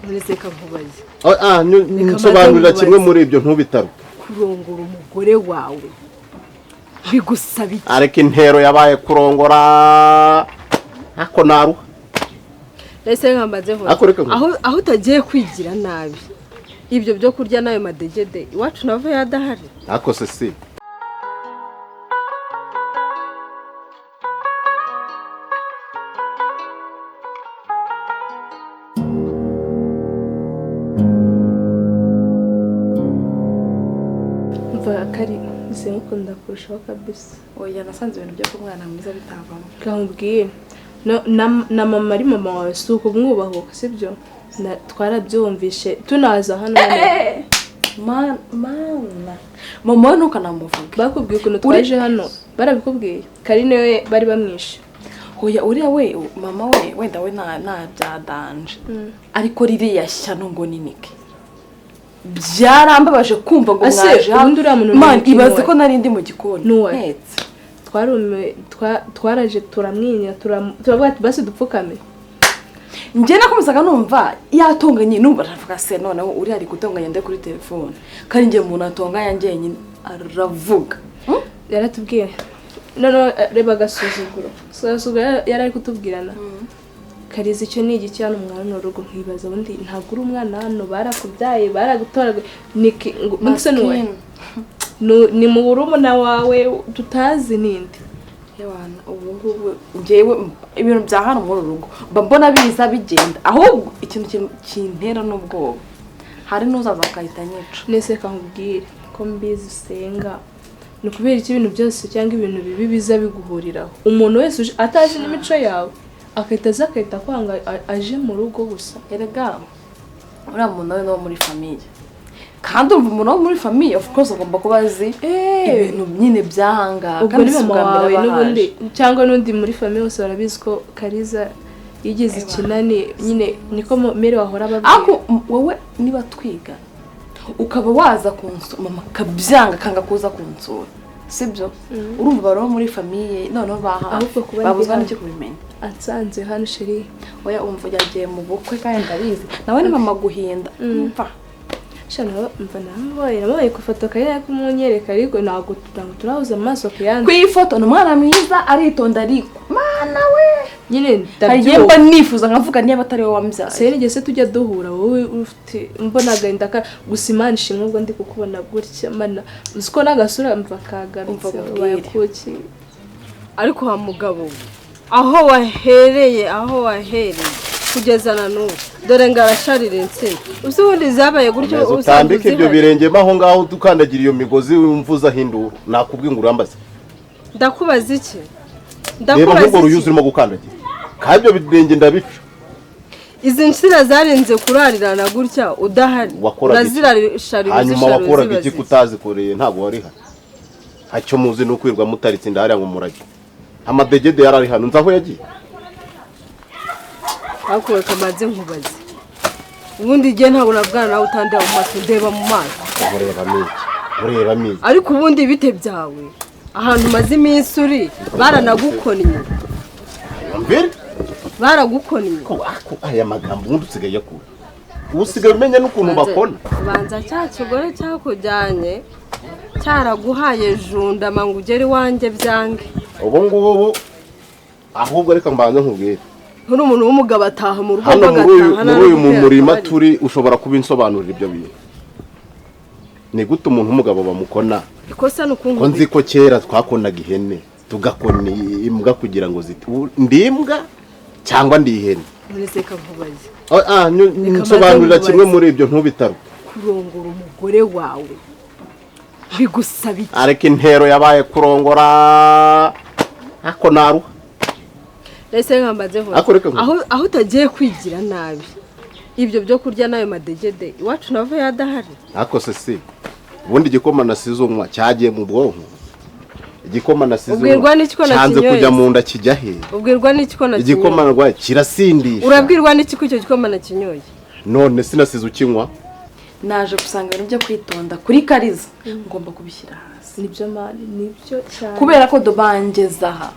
None nkubaze. Nsobanurira kimwe muri ibyo ntubitaruke. Kurongora umugore wawe bigusaba iki? Ariko intero yabaye kurongora ako naruha. Ese nkambaze ho. Aho utagiye kwigira nabi. Ibyo byo kurya nayo madegede iwacu navo yadahari. Ako se si. Kari sinkukunda kurushaho kabisa. Oya nasanze ibintu byo kumwana mwiza bitavamo. Nkubwiye na mama ari mama wawe si ukumwubahuka sibyo? Twarabyumvishe tunaza hano. Mana mama we ntukanamuvuge. Bakubwiye ukuntu twaje hano barabikubwiye. Kari niwe bari bamwishe. Oya uriya we mama we wenda we nta byadanje. Ariko ririya shyano ngo ninike. Byarambabaje kumva ngo mwaje hano. Man ibaze ko nari ndi mu gikoni. Ntetse. Twaraje turamwinya turavuga ati basi dupfukame. Njye nakomezaga numva yatonganye numva aravuga se noneho uri ari gutonganya nde kuri telefone. Kandi njye umuntu atonganya njyenyine aravuga. Yaratubwiye. None reba agasuzuguro. Suzuguro yari ari kutubwirana. Kariza icyo ni igiki hano umwana no rugo nkibaza ubundi ntabwo uri umwana hano barakubyaye baragutoraga niki ngo nuwe ni mu burumuna wawe tutazi ninde. Yewana ubu ngubu ngewe ibintu bya hano muri rugo mba mbona biza bigenda ahubwo ikintu kintera n'ubwoba hari n'uzaza akahita nyica. Nese kankubwire ko mbizi usenga ni kubera iki ibintu byose cyangwa ibintu bibi biza biguhuriraho umuntu wese atazi n'imico yawe akahita aza akahita kwanga aje mu rugo gusa. Erega uriya muntu nawe no muri famille kandi umva umuntu wo muri famille of course agomba kuba azi ibintu nyine byahanga kandi si ubwa mbere n'ubundi cyangwa n'undi muri famille bose barabizi ko Kariza yigeze ikinani nyine niko mere wahora babwira. Ako wowe niba twiga ukaba waza kunsura mama kabyanga kanga kuza kunsura sibyo urumva baro muri famille noneho baha babuzwa n'icyo kubimenya. Ansanze hano sheri. Oya umva yagiye mu bukwe kandi ndabizi nawe ni mama guhinda umva shana mva nawe nabaye ku foto kare kumunyereka ariko ntabwo turahuza amaso kuyandi. Ku ifoto ni umwana mwiza aritonda ariko mana we nyine ndabyumva nifuza nkavuga niba atari wowe wambyaye. Seri se tujya duhura wowe ufite mbona agahinda gusa Imana ishimwe ubwo ndi kukubona gutya mana uziko n'agasura mva kagarutse bayakuki. Ariko wa mugabo aho wahereye kugeza na n'ubu dore ngarasharira insina ubundi zabaye gutyo utambike ibyo birenge maho ngaho dukandagira iyo migozi wumvuza hindura nakubwi ngo urambaze. Ndakubaza iki? Ndakubaza iki? Reba urimo gukandagira kandi ibyo birenge ndabica. Izi nsina zarenze kurarirana gutya udahari urazirasharira. Hanyuma wakoraga iki kutazikoreye ntabwo wari hano. Hacyo muzi no kwirwa mutaritse ndahari ngo murage. Amadegede yarari hano nzaho yagiye. Ako kamaze nkubaze. Ubundi igihe ntabwo navugana nawe utandeba mu maso ndeba mu maso. Ureba miki. Ariko ubundi bite byawe ahantu maze iminsi uri baranagukonnye. Mbere baragukonnye. Ko aya magambo ubundi usigaye yakura. Usigaye umenya n'ukuntu bakona. Banza cya kigore cyakujyanye cyaraguhaye junda mangu ugere wanjye byange. Ubu ngubu ahubwo reka mbanze nkubwire. Nturi umuntu w'umugabo ataha mu rugo agataha muri uyu murima turi ushobora kubinsobanurira ibyo bintu. Ni gute umuntu w'umugabo bamukona? Ikosa nukungu. Ko nzi ko kera twakonaga ihene tugakona imbwa kugira ngo ziti ndi imbwa cyangwa ndi ihene. None nkubaze. Nsobanurira kimwe muri ibyo ntubitaruke. Kurongora umugore wawe bigusaba iki? Ariko intero yabaye kurongora ako naruha. Ese nkambaze ho. Aho utagiye kwigira nabi ibyo byo kurya nayo madegede iwacu navo yadahari. Ako se si. Ubundi igikoma nasize unywa cyagiye mu bwonko. Igikoma nasize ubwirwa n'iki ko nakinyoye? Cyanze kujya mu nda kijya he? Ubwirwa n'iki ko nakinyoye? Igikoma narwaye kirasindisha. Urabwirwa n'iki ko icyo gikoma nakinyoye? None sinasize ukinywa. Naje gusanga ibintu byo kwitonda kuri Kariza ngomba kubishyira hasi. Nibyo mani nibyo cyane. Kubera ko dobangeza aha.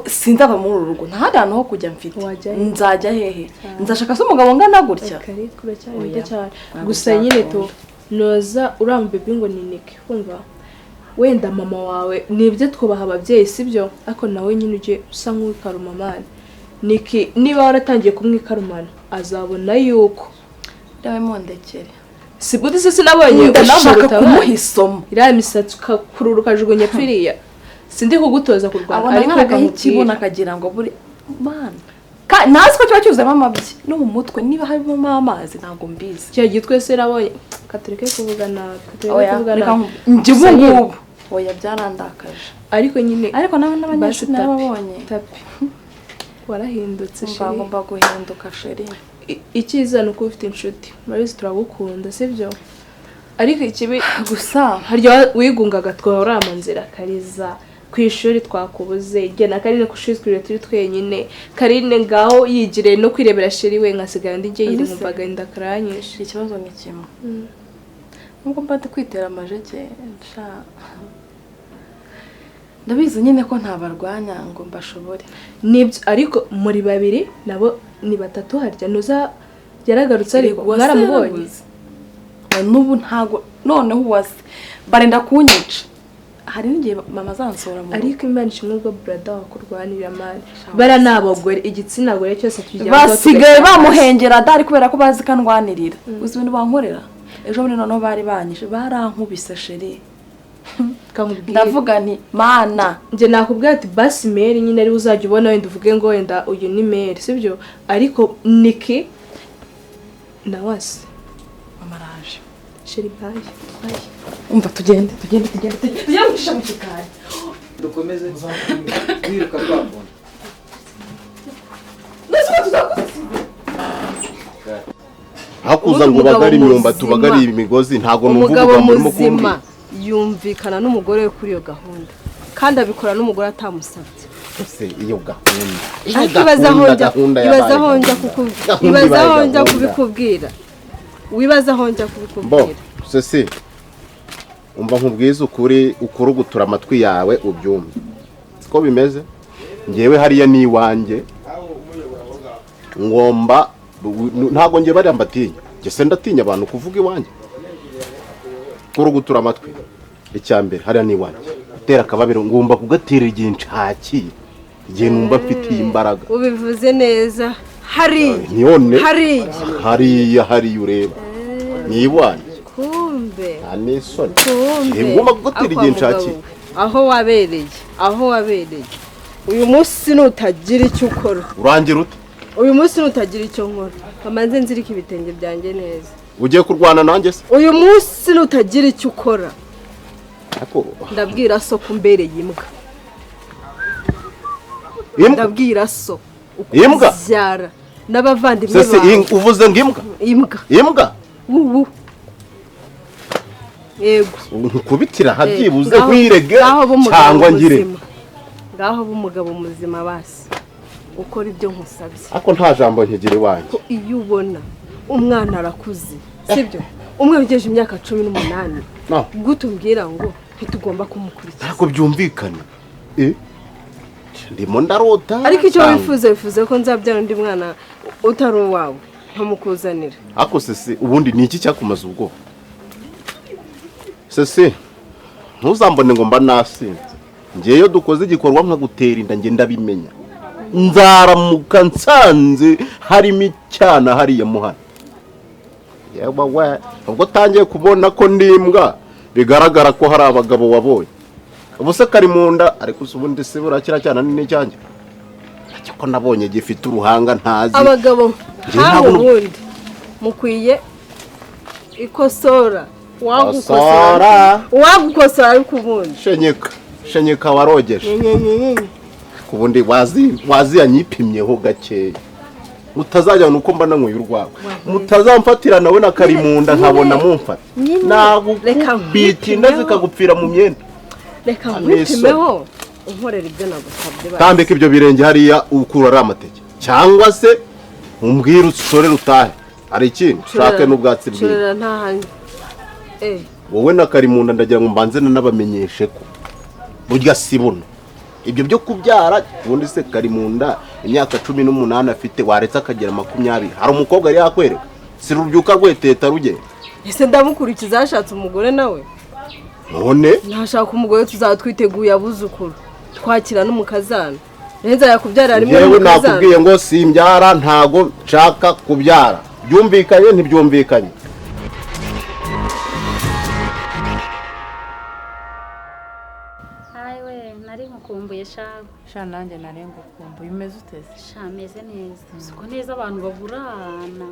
Sinzava muri uru rugo, nta handi hantu ho kujya mfite. Wajya he? Nzajya hehe? Nzashaka se umugabo ungana gutya? Kare kuracyari Oya, muto cyane. ntabwo Gusa nyine tu byakunda. noza uriya baby ngo ni Niki, kumva wenda mama wawe nibyo, twubaha ababyeyi, sibyo? Ariko nawe nyine ujye usa nk'uwikaruma man. Niki niba waratangiye kumwikarumana, azabona yuko Ndawe mundekere. Si gute se? Sinabonye Ndashaka unamuruta kumuha abana. isomo. Iriya misatsi ukakurura ukajugunya pfiriya, sindi kugutoza kurwana, Abona ariko nk'agaho reka ikibuno nkubwire. akagira ngo buri mana ntazi ko kiba cyuzuyemo amabyi no mu mutwe, niba harimo amazi ntabwo mbizi. Icyo gihe twese nabonye, katureke kuvuga nabi, katureke Oya, kuvuga reka nabi. njye ubu Gusa nyine- ngubu oya, byarandakaje. Ariko nyine Ariko nawe n'abanyeshuri basi tapi, narababonye. Tapi warahindutse, Mba chérie. ngomba guhinduka, chérie. Icyiza ni uko ufite inshuti, murabizi turagukunda, sibyo? Ariko ikibi Gusa harya wigungaga, twahora mu nzira, Kariza, ku ishuri twakubuze, jye na Karine ku ishuri twiriwe turi twenyine. Karine ngaho yigiriye no kwirebera chéri we, nkasigara ndi jyenyine. Uzi se? Nkumva agahinda karanyishe. Ikibazo ni kimwe, nubwo mba ndi kwitera amajeke sha, ndabizi nyine ko ntabarwanya ngo mbashobore. Nibyo, ariko muri babiri nabo ni batatu. Harya nuza yaragarutse, ariko Uwase mwaramubonye? yarabuze. Na n'ubu ntago. Noneho uwase barenda kunyica, hari n'igihe mama azansura mu rugo. Ariko Imana ishimwe ubwo brother wakurwanirira man. Bara ni abagore, igitsina gore cyose tujya Basigaye bamuhengera dari kubera ko bazi ko andwanirira. Uzi ibintu bankorera? Ejo bundi noneho bari banyishe, barankubise, chérie. Ndavuga nti: "Mana." Njye nakubwira ati basi Mary nyine ariwe uzajya ubona, wenda uvuge ngo wenda uyu ni Mary, sibyo? Ariko Niki nawe ase. Mama araje. Chérie, bye. Umva, tugende, tugende, tugende, tugende, tugende gucisha mu gikari. Dukomeze wiruka twakunda. Nese ko tuzakusiga? Aho kuza Ubundi ngo umugabo ubagare imyumbati, muzima- ubagare imigozi, ntabwo numva Umugabo ubugambo urimo muzima kumbwira. yumvikana n'umugore we kuri iyo gahunda, kandi abikora n'umugore atamusabye. Ese iyo gahunda, iyo Ariko ibaze aho njya gahunda ibaze yabaye aho njya gahunda. Gahunda ibaze ibaye aho njya gahunda. kubikubwira, wibaze aho njya Bo kubikubwira. Ceci, umva nkubwize ukuri, ukurugutura amatwi yawe ubyumve siko bimeze. Ngewe hariya ni iwanjye, ngomba, ntabwo ngewe bariya mbatinya. Njye se ndatinya abantu kuvuga iwanjye? Kurugutura amatwi, icya mbere, hariya ni iwanjye. Gutera akababiro ngomba kugatera igihe nshakiye, igihe numva mfitiye imbaraga. Ubivuze neza, hariya. None Hariya. Hariya, hariya ureba ni iwanjye. Kumbe. Nta n'isoni. Kumbe. Ngomba kugatera Aho igihe kwa mugabo nshakiye. we, aho wabereye, aho wabereye, uyu munsi nutagira icyo ukora. Urangira ute? Uyu munsi nutagira icyo nkora, kamanze nzirike ibitenge byanjye neza. Ugiye kurwana nanjye se? Uyu munsi nutagira icyo ukora, Ariko ndabwira so ko umbereye imbwa. Imbwa? Ndabwira so Imbwa? ukubyara n'abavandimwe Se bawe. uvuze ngo imbwa? Imbwa. Imbwa? Ubu yego. Nkubitira aha byibuze Ngaho- nkwirege ngaho b'umugabo cyangwa ngire. muzima. Ngaho b'umugabo muzima, basi ukora ibyo nkusabye. Ariko nta jambo nkigira iwanjye. Ko iyo ubona umwana arakuze, sibyo? Umwe ugejeje imyaka 18, No. gute umbwira ngo ntitugomba kumukurikiza? Ntabwo byumvikana. Ndimo ndarota Ariko icyo cyangwa- wifuza, wifuza ko nzabyara undi mwana utari uwawe nkamukuzanira. Ariko sese ubundi ni iki cyakumaza ubwoba? Sese ntuzambone ngo mba nasinze. Ngewe iyo dukoze igikorwa nkagutera inda, njye ndabimenya, nzaramuka nsanze harimo icyana hariya muhana. Yewe we, ubwo utangiye kubona ko ndi imbwa, bigaragara ko hari abagabo wabonye. Ubu se kari mu nda, ariko se ubundi se buriya kiriya cyana ni n'icyanjye? Ntacyo ko nabonye gifite uruhanga ntazi. Abagabo Njye nkawe ntabwo- ubundi mukwiye ikosora, uwagukosora. Kosora. Uwagukosora, ariko ubundi Shenyeka, shenyeka, warogeje. Nyenyenyenye. Ubundi wazi wazi yanyipimyeho gakeya, mutazajyana uko mba nanyweye urwawe, mutazamfatira nawe na kari mu nda nkabona mumfata. Nyine, reka Nagukubita inda nkwipimiho. zikagupfira mu myenda. Reka Nta nkwipimeho, unkorera ibyo nagusabye basi. Tambika ibyo birenge hariya ukura ari amateke, cyangwa se umbwire ushorere utahe. Hari ikindi ushake n'ubwatsi bwiza. Shorera ntahanye. Wowe na kari mu nda, ndagira ngo mbanze nanabamenyeshe ko burya si buno. Ibyo byo kubyara ubundi se kari mu nda imyaka 18 afite, waretse akagera 20. Hari umukobwa yari yakwereka si rubyuka rweteta rugenda. Ese ndamukurikiza yashatse umugore nawe? None ntashaka umugore, tuzatwiteguye abuzukuru twakira n'umukazana. Renza yakubyara rimwe Yewe n'umukazana. Nakubwiye ngo simbyara, ntago nshaka kubyara. Byumvikanye ntibyumvikanye? Ayiwe, nari nkukumbuye shawe. Sha nanjye nari ngukumbuye. Umeze uteze? Sha meze neza. Uzi ko neza abantu baburana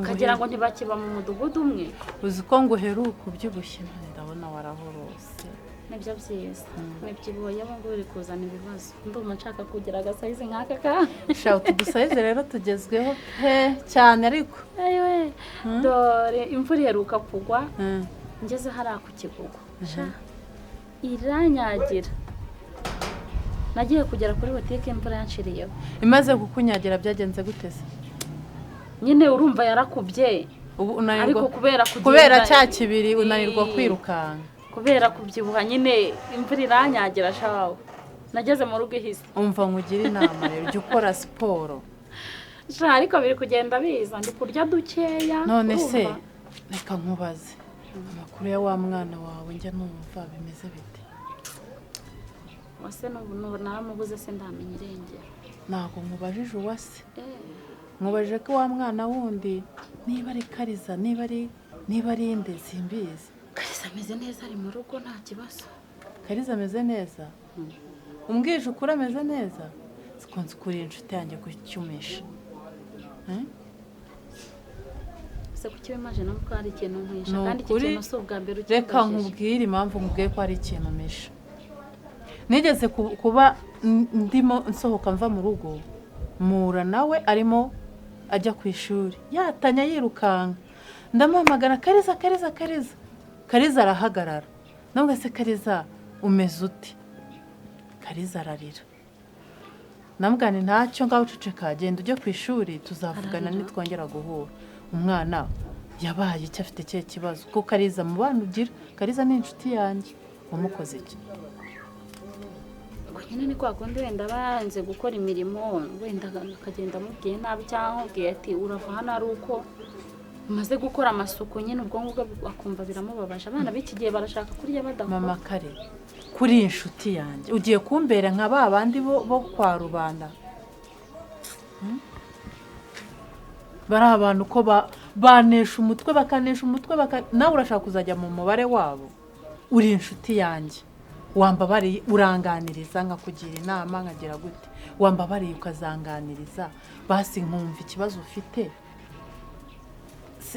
ukagira ngo ntibakiba mu mudugudu umwe. Uzi ko nguheruka ubyibushye, ndabona warahorose. Nibyo byiza, nibyibuye abo ngo uri kuzana ibibazo. Ndumva nshaka kugira agasayizi nk'aka ka. Sha utu dusayizi rero tugezweho pe cyane ariko. Ayiwe, dore imvura iheruka kugwa ngeze hariya ku Kigugu. Sha iranyagira. Nagiye kugera kuri butike imvura yanshiriyeho. Imaze kukunyagira byagenze gute se? Nyine urumva yarakubye. Ubu unanirwa ariko kubera kugenda kubera cya kibiri unanirwa kwirukanka. Kubera kubyibuha nyine imvura iranyagira shawe. Nageze mu rugo ihise. Umva nkugira inama rero, jya ukora siporo. Sha ariko biri kugenda biza, ndi kurya dukeya. None se reka nkubaze amakuru ya wa mwana wawe, njya numva bimeze bite? Wase n'ubu naramubuze se ndamenya irengero. Ntabwo nkubajije uwase. Nkubajije ko wa mwana wundi niba ari Kariza, niba ari inde simbizi. Kariza ameze neza, ari mu rugo nta kibazo. Kariza ameze neza? Umbwije ukuri ameze neza? Sikonze ukuri inshuti yanjye kucyumisha. Se kuki wimaje no ko hari ikintu nkwisha kandi iki kintu si ubwa mbere ukibajije. Reka nkubwire impamvu nkubwiye ko hari ikintu misha. Nigeze kuba ndimo nsohoka mva mu rugo, mura nawe arimo ajya ku ishuri yatanya yirukanka, ndamuhamagara Kariza Kariza Kariza. Kariza arahagarara. Nubwo se Kariza umeze ute? Kariza ararira. Namugani ntacyo ngaho uceceka, genda ujye ku ishuri tuzavugana nitwongera guhura. Umwana yabaye icyo afite cye kibazo kuko Kariza mu bana ugira, Kariza ni inshuti yanjye. Wamukoze iki? Nyine ni kwa kundi wenda baranze gukora imirimo, wenda akagenda amubwiye nabi cyangwa amubwiye ati urava hano ari uko umaze gukora amasuku, nyine ubwonko bwe akumva biramubabaje. Abana b'iki gihe barashaka kurya badakora. Mama Kare, kuri inshuti yanjye ugiye kumbera nka ba bandi bo kwa rubanda. Bari abantu ko banesha umutwe bakanesha umutwe nawe urashaka kuzajya mu mubare wabo. Uri inshuti yanjye, wambabariye uranganiriza nkakugira inama nkagira gute, wambabariye ukazanganiriza basi nkumva ikibazo ufite,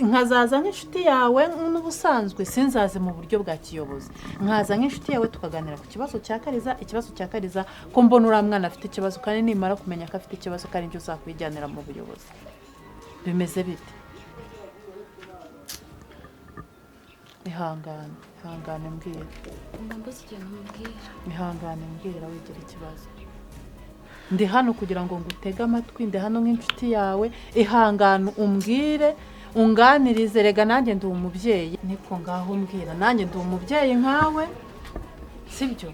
nkazaza nk'inshuti yawe n'ubusanzwe sinzaze mu buryo bwa kiyobozi, nkaza nk'inshuti yawe tukaganira ku kibazo cya Kariza. Ikibazo cya Kariza ko mbona uriya mwana afite ikibazo, kandi nimara kumenya ko afite ikibazo kandi njye uzakwijyanira mu buyobozi. Bimeze bite? Ihangane, ihangane mbwira. Mbuze ikintu mbwira. Ihangane mbwira wigira ikibazo. Ndi hano kugira ngo ngutege amatwi, ndi hano nk'inshuti yawe. Ihangane umbwire, unganirize. Rega nanjye ndi umubyeyi. Niko ngaho mbwira, nanjye ndi umubyeyi nkawe, sibyo?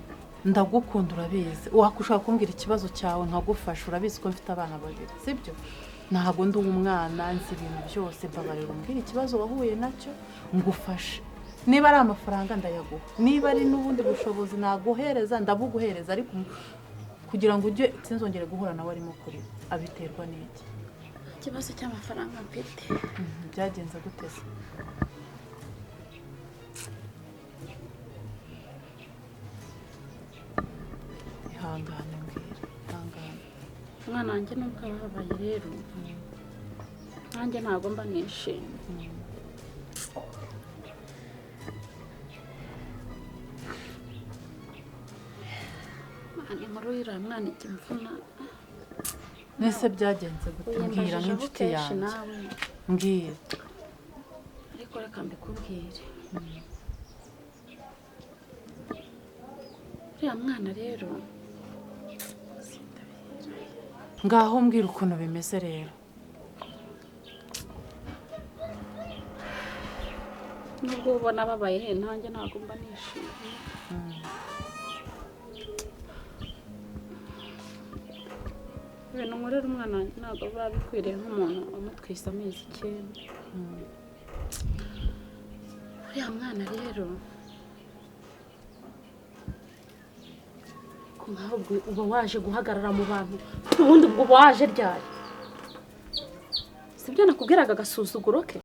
Ndagukunda urabizi. Wakushaka kumbwira ikibazo cyawe nkagufasha, urabizi ko mfite abana babiri, sibyo? Ntabwo ndi umwana, nzi ibintu byose. Mbabarira umbwire ikibazo wahuye nacyo ngufashe. Niba ari amafaranga ndayaguha, niba ari n'ubundi bushobozi naguhereza ndabuguhereza, ariko kugira ngo ujye sinzongere guhura nawe arimo kurira. Abiterwa n'iki? Ikibazo cy'amafaranga mfite. Byagenze gute se? Ihangane mbwira, ihangane. Umwana wanjye nubwo ababaye rero, nanjye ntabwo mba nishimye. Inkuru y'uriya mwana ijya imvuna. Nese byagenze gute? Mbwira nk'inshuti yanjye. Mbwira. Ariko reka mbikubwire. Uriya mwana rero ngaho mbwira ukuntu bimeze rero. Nubwo ubona ababaye nanjye ntabwo mba nishimye. Ibintu nkorera umwana ntabwo biba bikwiriye nk'umuntu wamutwise amezi 9. Uriya mwana rero ko nkaho ubwo uba waje guhagarara mu bantu, ubundi ubwo uba waje ryari? Sibyo nakubwiraga agasuzuguro ke?